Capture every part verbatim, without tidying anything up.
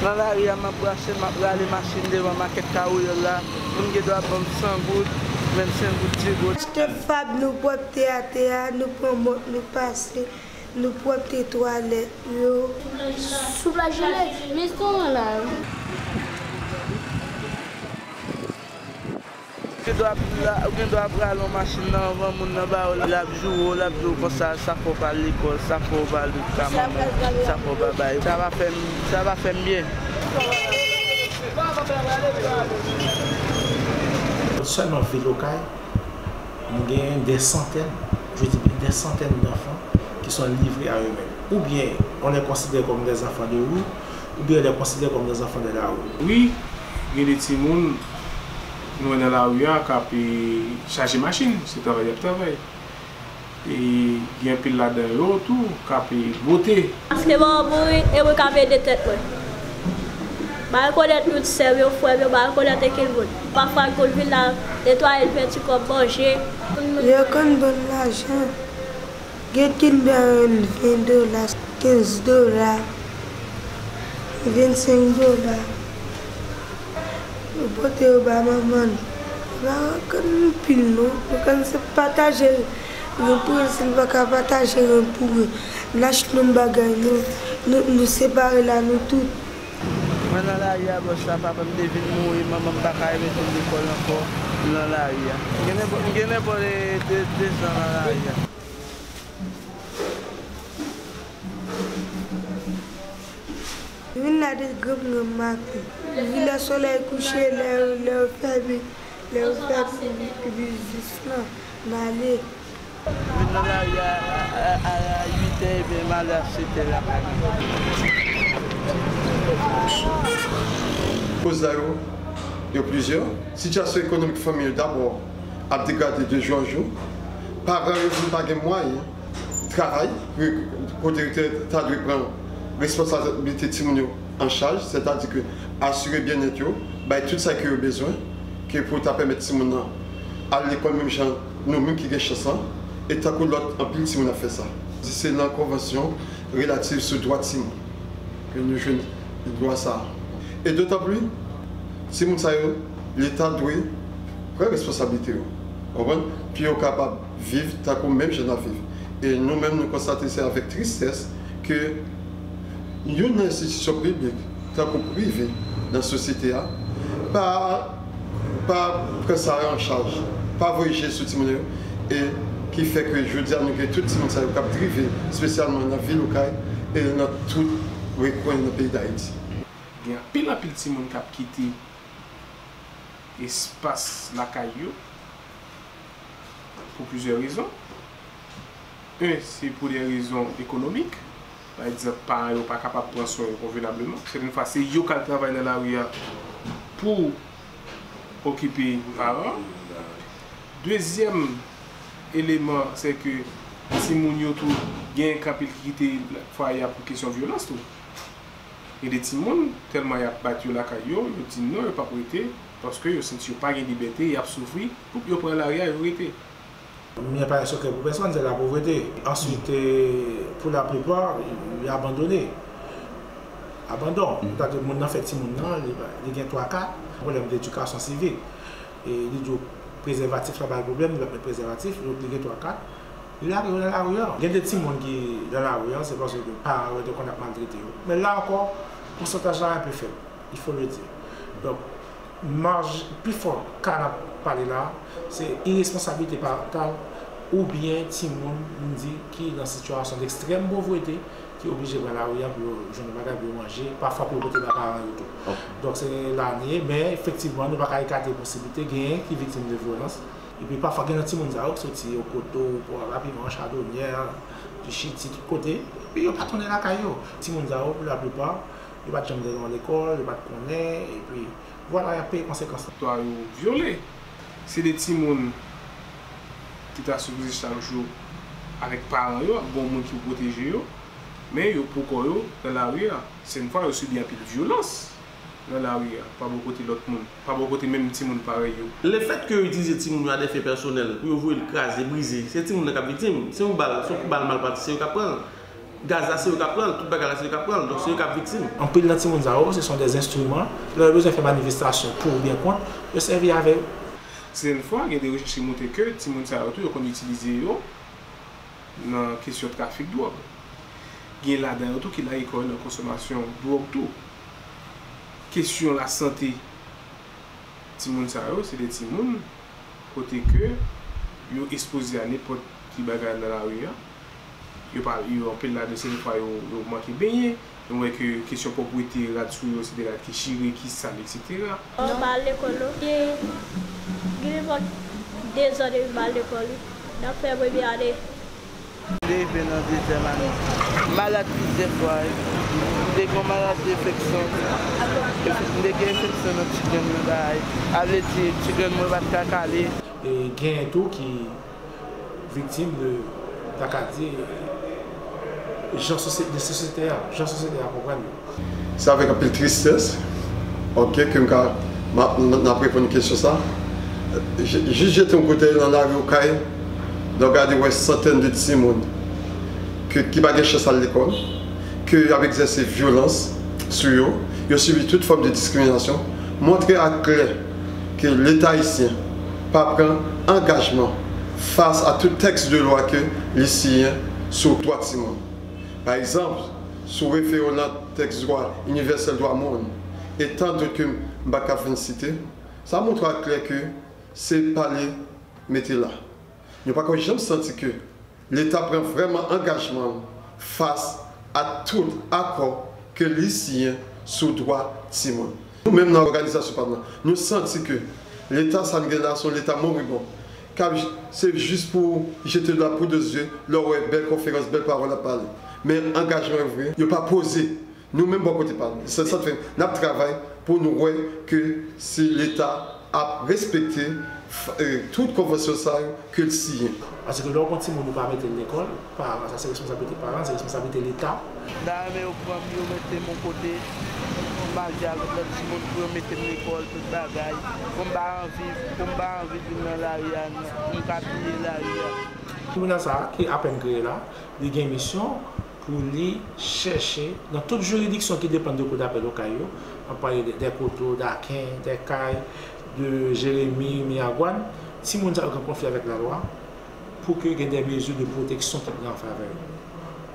Nan lari a, m ap brase, m ap rale machin devan makèt Kawouyòl la. Moun gen dwa ban m san goud, vennsenk goud, dis goud. Achte fab, nou pwòpte atè a, nou pran mòp, nou pase, nou pwòpte twalèt yo. Sou plaj Jilè, restoran la yo. Ou gen dwa, ou gen dwa pral yon machin nan anvan moun nan ba ou, l ap joure w, l ap di w konsa, sa fè w pa al lekòl, sa fè w pa al ka manman w, sa fè w pa bay. Sa pa fè m, sa pa fè m byen. Sèlman vil Okay, nou gen des centaines, je dis bien des centaines d'enfants qui sont livrés à eux-mêmes. Ou bien on les considère comme des enfants de rue, ou bien on les considère comme des enfants de la rue. Wi, gen de timoun nou wè nan lari a k ap, e, chaje machin, se travay y ap travay. E gen anpil ladan yo tou k ap, e, bwote. Paske manman mouri, e mwen k ap ede tèt mwen. M pa rekonèt tout sè m yo, frè m yo, m pa rekonèt okenn moun. Pafwa, m konn vin la, netwaye, fè ti kòb manje. Yo konn ban m lajan. Gen ki bay mwen ven dola, kenz dola, vennsenk dola. Yo pote yo ba manman l. Yo pa konn anpil non. Yo konn se pataje l. Ren pou ren, si l pa ka pataje ren pou ren. N achte menm bagay, nou, nou, nou separe la, nou tout. Mwen nan lari a, bòs la, papa m te vin mouri, manman m pa ka mete m lekòl ankò, m nan lari a. M gen nenpòt, m gen nenpòt, e, de, de zan nan lari a. Vin la de granm granm maten. Vin lè solèy kouche, lè, lè yo fèmen, lè yo fèmen biznis lan, m ale. Vin nan lari a, a, a, a uit è, ebyen m ale a sèt è lakay mwen. Koz la yo, yo plizyè. Sitiyasyon ekonomik fanmi yo dabò ap degrade de jou an jou. Paran yo vin pa gen mwayen travay, pou kote yo te, ta dwe pran responsablite timoun yo an chaj, sètadi ke asire byennèt yo, bay tout sa ke yo bezwen, ke pou ta pèmèt timoun nan al lekòl menm jan nou menm ki gen chans lan, e tankou lòt anpil timoun ap fè sa. Se nan konvansyon relativ sou dwa timoun ke nou jwenn dwa sa a. E dotan plis, timoun sa yo, Leta dwe pran responsablite yo, konprann? Pou yo kapab viv tankou menm jan n ap viv. E nou menm, nou konstate se avèk tristès ke youn nan enstitisyon piblik, tankou prive, nan sosyete a, pa, pa pran sa yo an chaj, pa voye je sou timoun yo, e ki fè ke jodi a nou gen tout timoun sa yo k ap drive, espesyalman nan vil Okay e nan tout rekwen nan peyi Dayiti. Gen anpil, anpil timoun k ap kite espas lakay yo pou plizyè rezon. En, se pou de rezon ekonomik. Pa egzanp, paran yo pa kapab pran swen yo konvenableman. Sèten fwa, se yo k al travay nan lari a pou okipe paran. Dezyèm eleman, se ke timoun yo tou, gen anpil ki kite fwaye a pou kesyon vyolans tou. Gen de timoun, tèlman y ap bat yo lakay yo, yo di non, yo p ap rete, paske yo santi yo pa gen libète, y ap soufri, pou yo pran lari a, yo rete. Mye pa yon sekrè pou pèsonn, se lapovrete. Answit, e, pou laplipa, y abandone. Abandon. Sètadi, moun nan fè timoun nan, li, li gen twa kat, pwoblèm de edikasyon sivik. E li di w prezèvatif pa ba l pwoblèm, li p ap met prezèvatif, li gen twa kat. Li lage yo nan lari a. Gen de timoun ki nan lari a, se paske paran yo te konn ap maltrete yo. Men la ankò, pousantaj la enpe fèb, il faut le dire. Donk, maj, pifò ka n ap pale la, se iresponsablite parantal oubyen timoun, m di, ki nan sitiyasyon dekstrèm povrete, ki oblije pran lari a pou yo jwenn yon bagay pou yo manje, pafwa pou yo pote ba paran yo tou. Donk, se la n ye, men efektivman, nou pa ka ekate posiblite genyen ki viktim de vyolans. Epi pafwa gen nan timoun sa yo ki soti Okoto, Pòlapiman, Chadonyè, Tichiti, tout kote, epi yo pa tounen lakay yo. Timoun sa yo, pou laplipa, yo pa t janm te nan lekòl, yo pa t konnen, epi vwala, y ap peye konsekans lan. Dwa yo vyole. Se de timoun ki ta sipoze chak jou avèk paran yo, ap gen yon moun ki pwoteje yo, men yo pou kò yo nan lari a. Sèten fwa, yo sibi anpil vyolans nan lari a, pa bò kote lòt moun, pa bò kote menm timoun parèy yo. Lefètke yo itilize timoun yo a dè fen pèsonèl pou yo voye l kraze, brize, se timoun nan k ap viktim. Se yon bal, se yon bal mal pati, se yo k ap pran l. Gaz la, se yo k ap pran l, tout bagay la, se yo k ap pran l, donk se yo k ap viktim. Anpil nan timoun sa yo, se sont des instruments, lè yo bezwen fè manifestasyon pou oubyen kont, yo sèvi avè yo. Sèten fwa, gen de rechèch ki montre ke timoun sa yo tou, yo konn itilize yo nan kesyon trafik dwòg. Gen ladan yo tou ki lage kò yo nan konsòmasyon dwòg tou. Kesyon lasante timoun sa yo, se de timoun kote ke yo ekspoze a nenpòt ki bagay nan lari a. Yo pa, yo anpil ladan se defwa yo, yo manke benyen. Nou wè ke kesyon pwoprete, rad sou yo, se de rad ki chire, ki sal, etsetera. Nou pa al lekòl non. Gen, gen nenpòt dezòd epi pa al lekòl wi. N ap fè premye ane. M te rive nan dezyèm ane. M malad plizyè fwa wi. M te gen yon maladi enfeksyon. M te gen enfeksyon nan ti grenn mwen bagay. A vle di, ti grenn mwen pa t ka kale. E genyen tou ki viktim de, ta ka di, jan sosye-, de sosyete a, jan sosyete a konprann yo. Se avèk anpil tristès, oke, ke m ka, m a, n, n ap reponn kesyon sa. J-, jis jete yon kout dèyè nan lari Okay, lè w gade, w wè santèn de timoun ke, ki pa gen chans al lekòl, ke y ap egzèse vyolans sou yo, yo sibi tout fòm de diskriminasyon, montre aklè ke Leta ayisyen pa pran angajman fas a tout tèks de lwa ke li siyen sou dwa timoun. Pa egzanp, si w refere w nan tèks dwa inivèsèl dwa moun, e tant dòt ke m pa ka fin site, sa montre aklè ke se pale mete la. Nou pa ka janm santi ke Leta pran vrèman angajman l fas a tout akò ke li siyen sou dwa timoun. Nou menm nan òganizasyon pa n nan, nou santi ke Leta sa n gen la se yon Leta moribon. K ap j-, se jis pou jete de la poudre aux yeux lè w wè bèl konferans, bèl pawòl ap pale. Men angajman yo vre, yo pa poze. Nou menm bò kote pa n, se sa k fè n ap travay pou nou wè ke si Leta ap respekte f-, e, tout konvansyon sa yo ke l siyen. Paske lè w gon timoun ou pa mete l lekòl, pa, sa se responsablite paran, se responsablite Leta. M ta renmen yo pran m, yo mete m yon kote, pou m al viv avèk lòt timoun, pou yo mete m lekòl, tout bagay. Pou m pa anvi, pou m pa anvi vin nan lari a, non, pou m ka piye lari a. Tribinal sa a, ki apèn kreye la, li gen misyon pou li chèche, nan tout jiridiksyon ki depann de Kou dapèl Okay yo, m ap pale de, de Koto, Daken, de Kay, de Jeremi, Miragwàn, timoun sa yo ki an konfli avèk lalwa, pou ke gen de mezi de pwoteksyon ki pran an favè yo.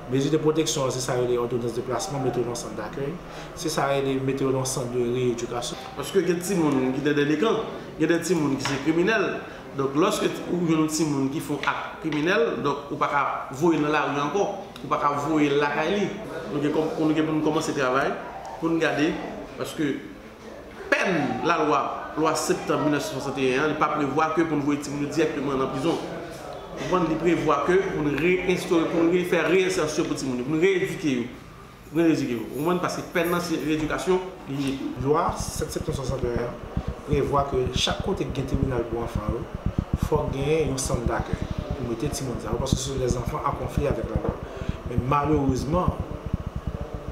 Mezi de pwoteksyon an, se sa yo rele òdonans de plasman, mete yo nan sant dakèy, se sa yo rele mete yo nan sant de reyedikasyon. Paske gen timoun ki de delenkan, gen de timoun ki se kriminèl. Donk, lòske ou jwenn yon timoun ki fè yon ak kriminèl, donk, ou pa ka voye l nan lari ankò, ou pa ka voye l lakay li. Nou gen kòm, nou gen pou nou kòmanse travay, pou nou gade, paske pèn lalwa, lwa septanm mil nèf san swasanteyen an, li pa prevwa ke pou nou voye timoun yo dirèkteman nan prizon. Ou konprann? Li prevwa ke pou nou reenstore, pou nou refè reyensèsyon pou timoun yo, pou nou reyedike yo. Mwen reyedike yo. Ou konprann? Paske pèn nan se reyedikasyon li ye. Lwa sèt septanm swasanteyen an prevwa ke chak kote ki gen tribinal pou anfan yo, fòk genyen yon sant dakèy pou mete timoun sa yo, paske se sont des enfants en conflit avec la loi. Men malerezman,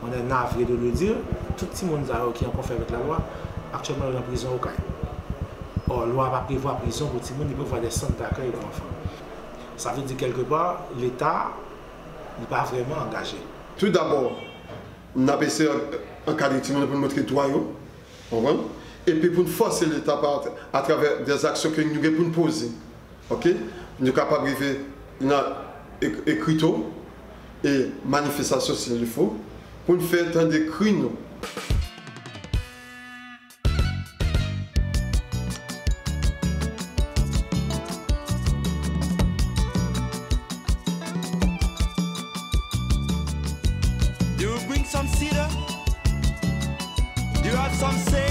on est navré de le dire, tout timoun sa yo ki an konfli avèk lalwa, aktyèlman yo nan prizon Okay. Ò, lwa pa prevwa prizon pou timoun, li prevwa de sant dakèy pou anfan. Sa vle di, kèlkepa, Leta, li pa vrèman angaje. Tou dabò, n ap eseye ankadre timoun yo pou n montre dwa yo, konprann? Epi pou n fòse Leta pa, atravè dèzaksyon ke nou gen pou n poze, oke? Nou kapab rive nan ek-, ekrito e manifestasyon, s'il le faut, pou n fè tande kri nou. Do you bring some cedar? Do you have some sage?